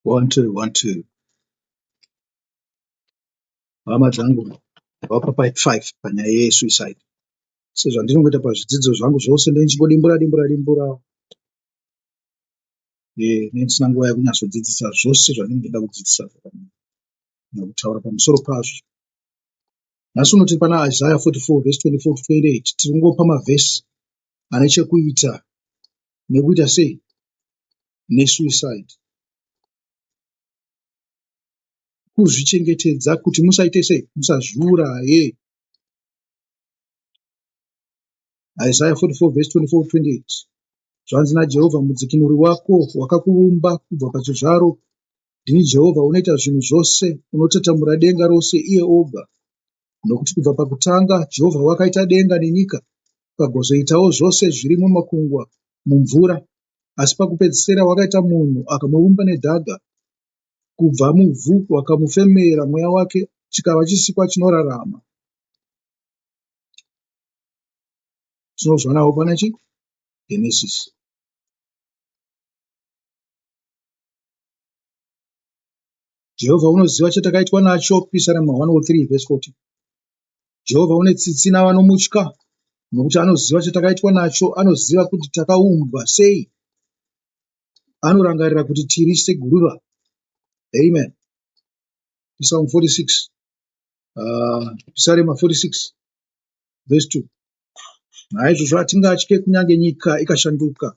One two one two. Hama dzangu, vapa part 5 panyaya yesuicide. Sezvandinongoita pazvidzidzo zvangu zvose ndinongodimbura dimbura dimbura. Eh, ndisina nguva yekunyatsodzidzisa zvose zvandinenge ndoda kudzidzisa nekutaura pamusoro pazvo. Nhasi uno tiri pana Isaiah 44 verse 24 to 28. Tiri kungopa mavhesi ane chekuita nekuita sei nesuicide. Kuzvichengetedza kuti musaite sei musazviuraye. Isaiah 44 verse 24 28. Zvanzi naJehovha mudzikinuri wako wakakuumba kubva pachizvaro. Ndini Jehovha unoita zvinhu zvose, unotatamura denga rose iye oga. Nokuti kubva pakutanga Jehovha wakaita denga nenyika, akagozoitawo zvose zviri mumakungwa mumvura. Asi pakupedzisira wakaita munhu akamuumba nedhaka, kubva muvhu wakamufemera mweya wake, chikava chisikwa chinorarama. Tinozvionawo pana chi Genesis. Jehovha unoziva chatakaitwa nacho, Pisarema 103 verse 14. Jehovha une tsitsi navanomutya, nokuti anoziva chatakaitwa nacho, anoziva kuti takaumbwa sei. Anorangarira kuti tiri seguruva. Amen. Psalm 46, Pisarema 46 verse 2. Naizvozvo hatingatye kunyange nyika ikashanduka,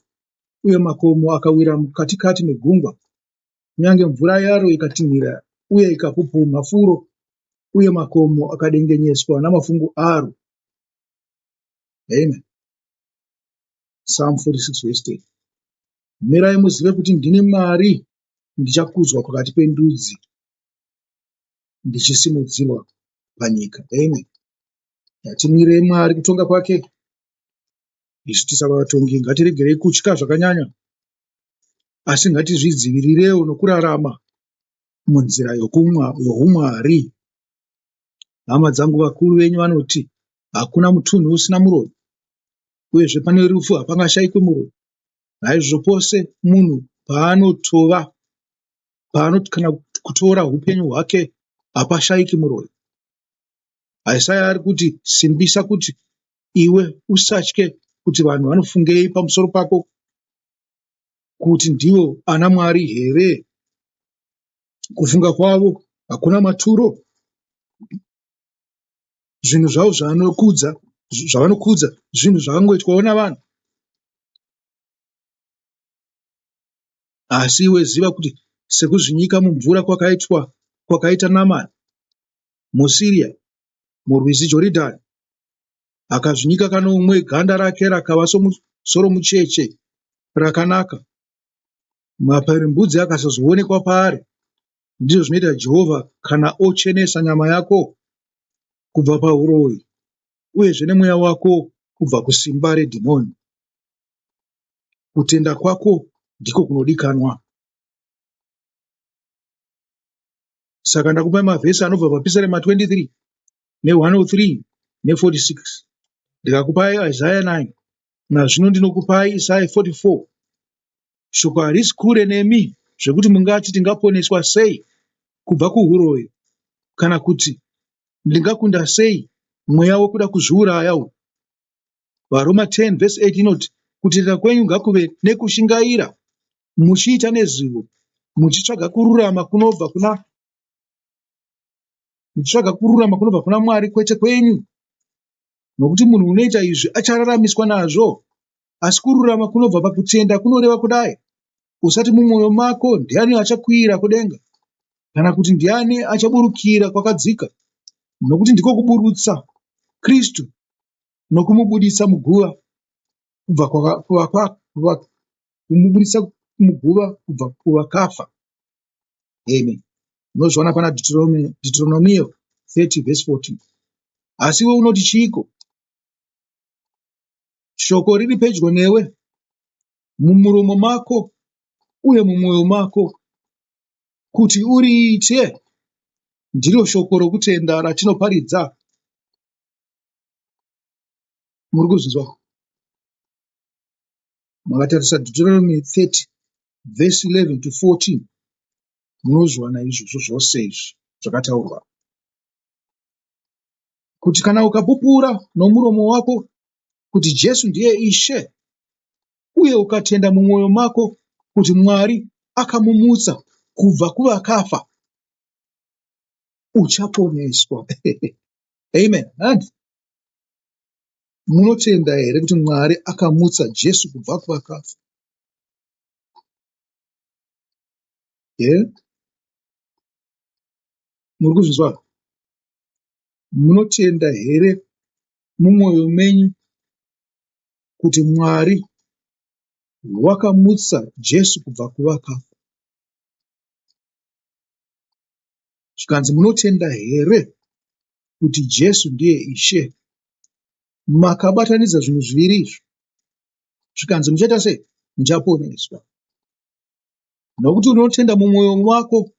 uye makomo akawira mukatikati megungwa, kunyange mvura yaro ikatinhira uye ikapupuma furo, uye makomo akadengenyeswa namafungu aro. Amen. Psalm 46 verse 10. Mirai muzive kuti ndini Mwari, ndichakudzwa pakati pendudzi, ndichisimudzirwa panyika. Amen. Ngatimirei Mwari kutonga kwake, isu tisava vatongi. Ngatiregerei kutya zvakanyanya, asi ngatizvidzivirirewo nokurarama munzira youmwari. Hama dzangu, vakuru venyu vanoti hakuna mutunhu usina muroyi, uyezve pane rufu hapangashaikwi muroyi. Naizvozvo pose munhu paanotova paanoti kana kutora upenyu hwake hapashaiki muroyi. Isaya ari kuti simbisa kuti iwe usatye kuti vanhu vanofungei pamusoro pako kuti ndivo ana Mwari here? Kufunga kwavo hakuna maturo. Zvinhu zvavo zvavanokudza zvavanokudza zvinhu zvakangoitwawo navanhu. Asi iwe ziva kuti sekuzvinyika mumvura kwakaitwa kwakaita Namani muSiria murwizi Joridhani, akazvinyika kanomwe ganda rake rakava soromucheche rakanaka, maperembudzi akasazoonekwa paari. Ndizvo zvinoita Jehovha kana ochenesa nyama yako kubva pauroyi uyezve nemweya wako kubva kusimba redhimoni. Kutenda kwako ndiko kunodikanwa. Saka ndakupai mavhesi anobva paPisarema 23 ne103 ne46 ndikakupai Isaya 9 nazvino ndinokupai Isaya 44. Shoko harisi kure nemi zvekuti mungati tingaponeswa sei kubva kuhuroyi kana kuti ndingakunda sei mweya wekuda kuzviuraya uyu. VaRoma 10 vhesi 8 inoti, Kutenda kwenyu ngakuve nekushingaira, muchiita nezivo, muchitsvaga kururama kunobva kuna muchitsvaga kururama kunobva kuna Mwari kwete kwenyu. Nokuti munhu unoita izvi achararamiswa nazvo. Asi kururama kunobva pakutenda kunoreva kudai, Usati mumwoyo mako, ndiani achakwira kudenga? Kana kuti ndiani achaburukira kwakadzika? Nokuti ndiko kuburutsa Kristu nokumubuditsa muguva kubva kumubuditsa muguva kubva kuvakafa. Amen. Unozviwana pana Deuteronomio 30 verse 14. Asi iwe unoti chiiko? Shoko riri pedyo newe, mumuromo mako uye mumwoyo mako, kuti uriite. Ndiro shoko rokutenda ratinoparidza. Muri kuzvinzwa? Makatarisa Deuteronomy 30 verse 11 to 14. Munozviwana izvozvo zvose izvi zvakataurwa. Kuti kana ukapupura nomuromo wako kuti Jesu ndiye Ishe, uye ukatenda mumwoyo mako kuti Mwari akamumutsa kubva kuvakafa, uchaponeswa. Amen. Handi? Munotenda here kuti Mwari akamutsa Jesu kubva kuvakafa? Yeah? Muri kuzvinzwa? Munotenda here mumwoyo menyu kuti Mwari wakamutsa Jesu kubva kuvakafa? Zvikanzi munotenda here kuti Jesu ndiye Ishe? Makabatanidza zvinhu zviviri izvi. Zvikanzi muchaita sei? Muchaponeswa. Nokuti unotenda mumwoyo wako,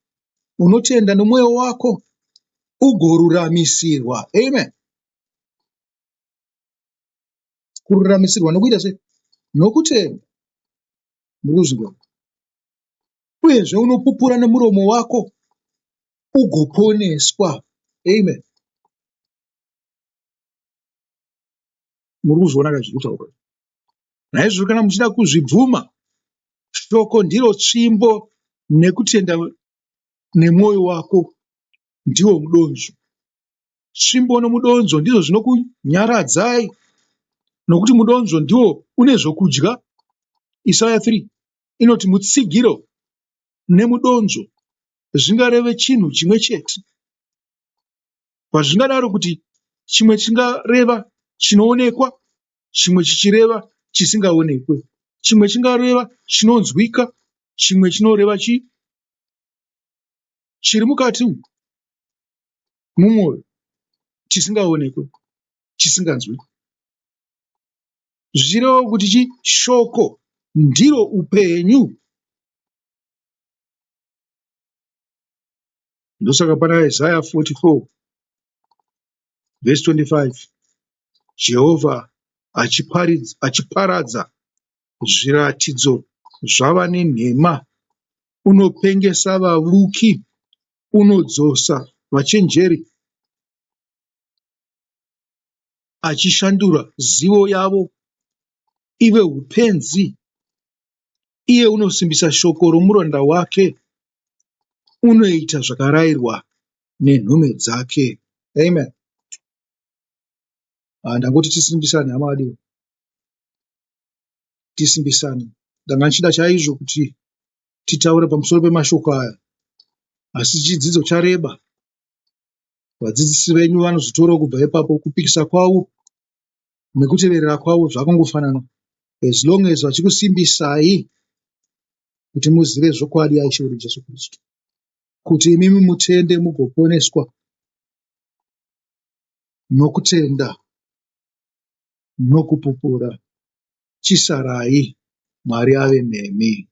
unotenda nomwoyo wako ugoruramisirwa. Amen. Kururamisirwa nokuita sei? Nokutenda. Muri kuzvinzwa? Uyezve unopupura nemuromo wako ugoponeswa. Amen. Muri kuzviona ka zviri kutaurwa? Naizvozvo kana muchida kuzvibvuma, shoko ndiro tsvimbo nekutenda nemwoyo wako ndiwo mudonzvo. Tsvimbo nomudonzvo ndizvo zvinokunyaradzai nokuti mudonzvo ndiwo une zvokudya. Isaya 3 inoti mutsigiro nemudonzvo zvingareve chinhu chimwe chete. Pazvingadaro kuti chimwe chingareva chinoonekwa, chimwe chichireva chisingaonekwe. Chimwe chingareva chinonzwika, chimwe chinoreva chi chiri mukati umu mumwoyo chisingaonekwe, chisinganzwikwe. Zvichireva kuti chi shoko ndiro upenyu. Ndosaka pana Isaya 44 vhesi 25 Jehovha achiparadza zviratidzo zvavane nhema, unopengesa vavuki, unodzosa vachenjeri achishandura zivo yavo ive upenzi. Iye unosimbisa shoko romuranda wake, unoita zvakarayirwa nenhume dzake. Amen. Ah, ndangoti tisimbisane hama vadiwa, tisimbisane. Ndanga ndichida chaizvo kuti titaure pamusoro pemashoko aya, asi chidzidzo chareba. Vadzidzisi venyu vanozotorawo kubva ipapo kupikisa kwavo nekuteverera kwavo zvakangofanana as long as vachikusimbisai kuti muzive zvokwadi yaIshe wedu Jesu Kristu, kuti imimi mutende mugoponeswa nokutenda nokupupura. Chisarai, Mwari ave nemi.